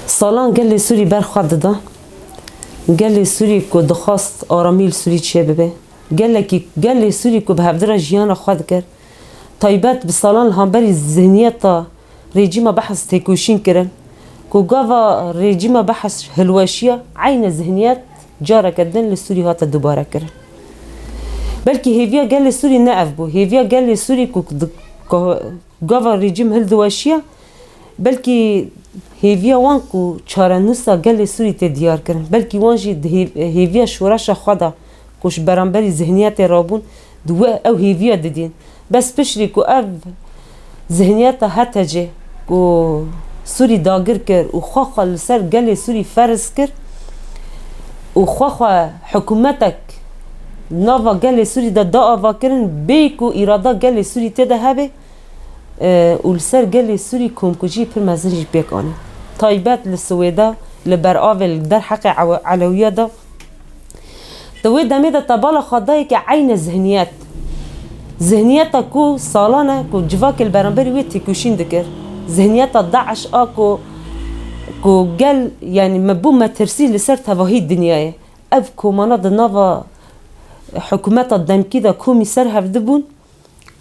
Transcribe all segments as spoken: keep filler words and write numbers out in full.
Salan gelê Sûrî ber xwe dida. Gelê Sûrî ku dixwast aramî li Sûrî çêbibe. Gelekî, gelê Sûrî ku bi hevdira jiyana xwe dikir. Taybet bi salan li hemberî zihniyeta rejîma Behs têkoşîn kirin. Ku gava rejîma Behs hilweşiya, eyne zihniyet careke din li Sûrî hate dubare kirin. Belkî hêviya gelê Sûrî ne ev bû. Hêviya gelê Sûrî ku di, ku gava rejîm hildiweşiya, belkî hêviya wan ku çarenûsa gelê Sûrî tê diyar kirin. Belkî wan jî di hêv-, hêviya şoreşa xwe de ku ji beramberî zihniyetê rabûn, di we ew hêviya didîn. Bes piştî ku ev zihniyeta H T C ku Sûrî dagir kir û xwe xwe li ser gelê Sûrî ferz kir û xwe xwe hikûmetek nava gelê Sûrî de da avakirin, bê ku îrada gelê Sûrî tê de hebe, e, û li ser gelê Sûrî komkujî pir mezin jî pêk anî. Taybet li Swêda, li beravê, li derheqê Ewe-, Elewiya de. Di wê demê de te bala xwe dayê ke eyne zihniyet. Zihniyeta ku salan e ku civakê li beramberî wê têkoşîn dikir. Zihniyeta DAIŞ a ku, ku gel, yanî me bû metirsî li ser tevahî dinyayê. Ev komana di nava hikûmeta demkî de komî ser hev dibûn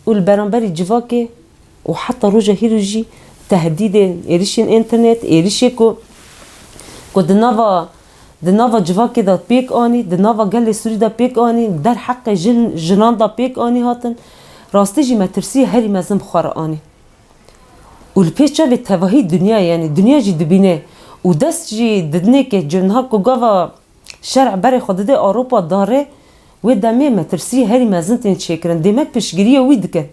û li beramberî civakê û heta roja hîro jî tehdîdên êrişên înternet, êrişê ku, ku di nava, di nava civakê de pêk anî, di nava gelê Sûrî de pêk anî, derheqê jin, jinan de pêk anî hatin, rastî jî metirsiyê herî mezin bi xwe re anî. Û li pêş çavê tevahî dinyayê, yanî dinya jî dibîne û dest jî didinê ke civniha ku gava şer'e berê xwe didê Ewropa darê, wê demê metirsiyê herî mezin tên çêkirin. Demek piştgiriya wî dikin.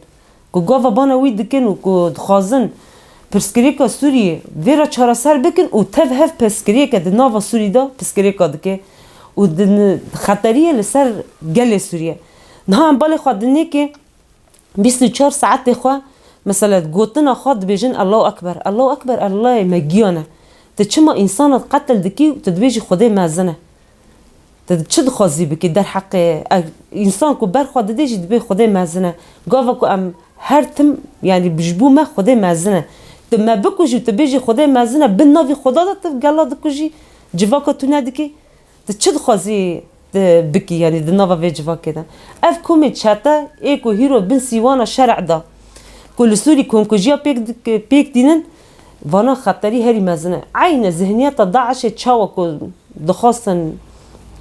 Ku gava bana wî dikin û ku dixwazin pirsgirêka Sûriyê vê re çareser bikin û tev hev pirsgirêke di nava Sûrî de pirsgirêka dike û di xeteriyê li ser gelê Sûriye. Niha em balê xwe dinê ke bîst û çar saetê xwe, mesela, gotina xwe dibêjin, "Allahu Ekber, Allahu Ekber, Allahê me giyan e." Tu çima însana qetil dikî û tu dibêjî, "Xwedê mezin e"? Tu çi dixwazî bikî derheqê ev însan ku ber xwe didê jî dibê, "Xwedê mezin e." Gava ku em her tim, yanî ji bo me Xwedê mezin e. Tu me bikujî û tu bêjî, "Xwedê mezin e", bin navî Xweda de tu gela dikujî, civaka tune dikî. Tu çi dixwazî tu bikî, yanî di nava vê civakê de? Ev komê çete ê ku hîro bin sîwana şer'e de, ku li Sûrî komkujiya pêk dik-, pêk tînin, vana xeterî herî mezin e. Eyne zihniyeta DAIŞê çawa ku dixwastin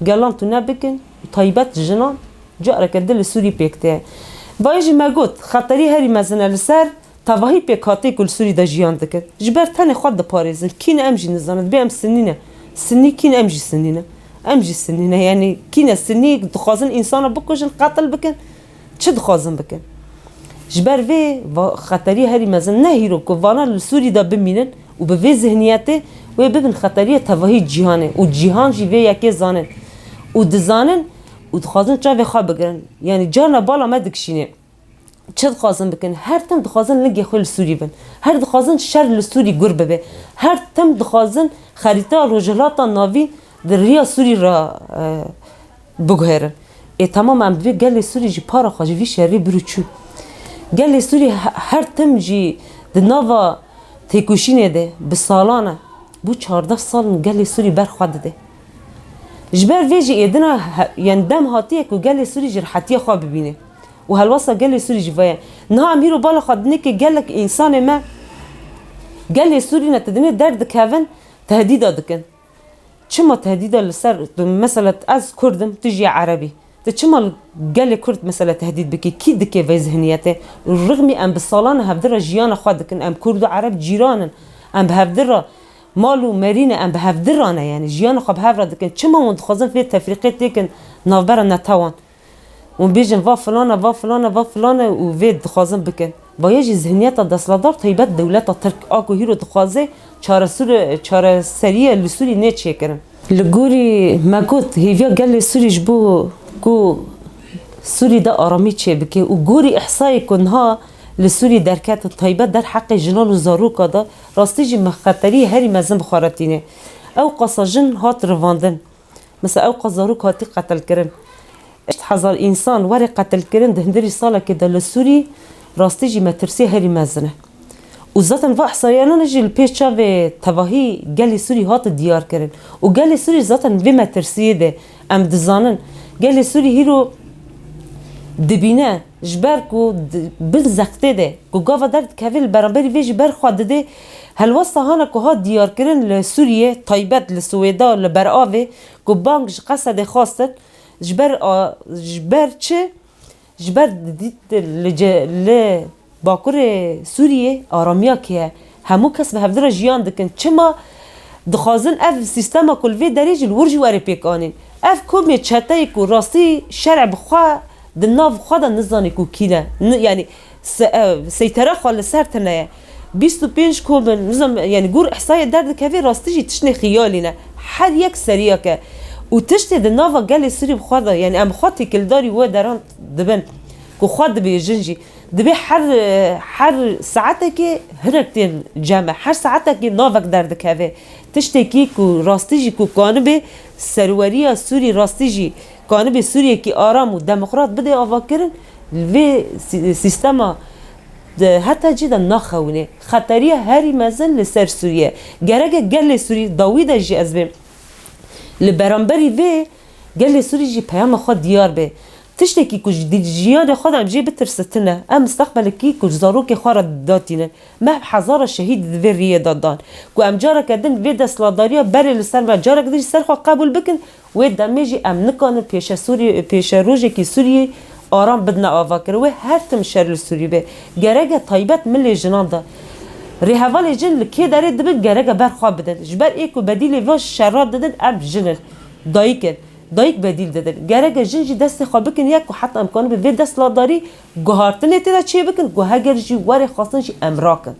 gelan tune bikin, taybet jinan, careke din li Sûrî pêk tê. Vayê jî me got, xeterî herî mezin e li ser tevahî pêkhatê ku li Sûrî de jiyan dikin. Ji ber tenê xwe diparêzin. Kî ne em jî nizanin. Dibê em Sinnî ne. Sinnî kî ne, em jî Sinnî ne. Em jî Sinnî ne. Yanî kî ne Sinnî dixwazin însana bikujin, qetil bikin. Çi dixwazin bikin? Ji ber vê va-, xeterî herî mezin ne hîro ku vana li Sûrî de bimînin û bi vê zihniyetê wê bibin xeteriyê tevahî cîhanê û cîhan jî vê yekê zanin û dizanin û dixwazin çavê xwe bigirin. Yanî carna bala me dikişînê. Çi dixwazin bikin? Her tim dixwazin lingê xwe li Sûrî bin. Her dixwazin şer li Sûrî gur bibe. Her tim dixwazin xerîta Rojhilata Navîn di riya Sûrî re, e, biguherin. Ê, temam, em divê gelê Sûrî ji para xwe ji vî şerî bir û çû. Gelê Sûrî he-, her tim jî di nava têkoşînê de bi salan e. Bû çardeh sal in gelê Sûrî ber xwe dide. Ji ber vê jî êdina he-, yani dem hatiye ku gelê Sûrî ji rihetiya xwe bibîne. Û helwesta gelê Sûrî jî veye. Niha em hîro bala xwe dinê ke gelek însanê me gelê Sûrî ne, tu dinê derdikevin, tehdîda dikin. Çima tehdîda li ser, tu mesela, ez Kurd im, tu jî ye Erebî. Tu çima li gelê Kurd mesela tehdîd bikî? Kî dike vê zihniyetê? Rixmî em bi salan e hevdira jiyana xwe dikin. Em Kurd û Ereb cîran in. Em bi hevdira mal û merî ne, em bi hevdira ne, yani jiyana xwe bi hev re dikin. Çima hûn dixwazin vê tefrîqê têkin navbera netewan? Hûn bêjin, "Va filana, va filana, va filana" û vê dixwazin bikin. Vayê jî zihniyeta desthilatdar, taybet dewleta Tirk a ku hîro dixwaze çaresûr-, çareseriye li Sûrî nê çêkirin. Li gorî me got, hêviya gelê Sûrî ji bo ku Sûrî de aramî çêbike û gorî îhsayê ku niha li Sûrî derket, taybet derheqê jinan û zaroka de, rastî jî me xeteriyê herî mezin bi xwe re tîne. Ew qasa jin hat rivandin. Mesela ew qas zarok hatî qetilkirin. Heşt hezar însan were qetilkirin di hundirî salekê de li Sûrî, rastî jî metirsiyê herî mezin e. Û zaten va ihsayanan jî li pêş çavê tevahî gelê Sûrî hate diyar kirin. Û gelê Sûrî zaten vê metirsiyê de em dizanin. Gelê Sûrî hîro dibîne ji ber ku di-, bin zextê de ku gava derdikeve li beramberî vê jî ber xwe didê. Helwesta hana ku hat diyar kirin li Sûriyê, taybet li Swêda, li Beravê ku bang ji Qesedê xwestin, ji ber a-, ji ber çi? Ji ber didît li ce-, li Bakurê Sûriyê aramiya keye. Hemû kes bi hevdira jiyan dikin. Çima dixwazin ev sîstema ku li vê derê jî li wir jî were pêk anîn? Ev komê çeteyê ku rastî şer'e bi xwe di nav xwe de nizanî ku kî ne. Ni-, yanî se-, ev, seytera xwe li ser tine ye. Bîst û pênc kom in, nizam, yanî gor ihsayê derdikeve rastî jî tiştê xiyalî ne. Her yek seriyek e. Û tiştê di nava gelê Sûrî bi xwe de, yanî em xwe têkildarî wê deran dibin ku xwe dibêjin jî. Dibê her, her saetekê hinek tên cem e. Her saetekê navek derdikeve. Tiştekî ku rastî jî ku kanibê serweriya Sûrî rastî jî kanibê Sûriyekî aram û demokrat bidê avakirin, li vê sî-, sîstema de heta cî de naxewinê. Xeteriya herî mezin li ser Sûriye. Gereke gelê Sûrî, dawî de jî ez bêm. Li beramberî vê gelê Sûrî jî peyama xwe diyar be. Tiştekî ku ji di-, jiyanê xwe de em jê bitirsin tune. Em mistaqbelekî ku ji zarokê xwe re datînin. Me hezara şehîd di vê riyê de dan. Ku em careke din vê desthilatdariya berê li ser me, careke din jî ser xwe qebûl bikin, wê demê jî em nikanin pêşe Sûriyê, pêşerojekî Sûriyê aram bidine avakirin. Wê her tim şer li Sûriyê be. Gereke taybet milê jinan de. Rêhevalê jin li kê derê dibin gereke ber xwe bidin. Ji ber ê ku bedîlê van şera didin em jin in. Dayik in. Dayik bedîl didin. Gereke jin jî destê xwe bikin yek ku heta em kanibin vê desthilatdarî guhartinê tê de çê bikin ku heger jî were xwestin jî em rakin.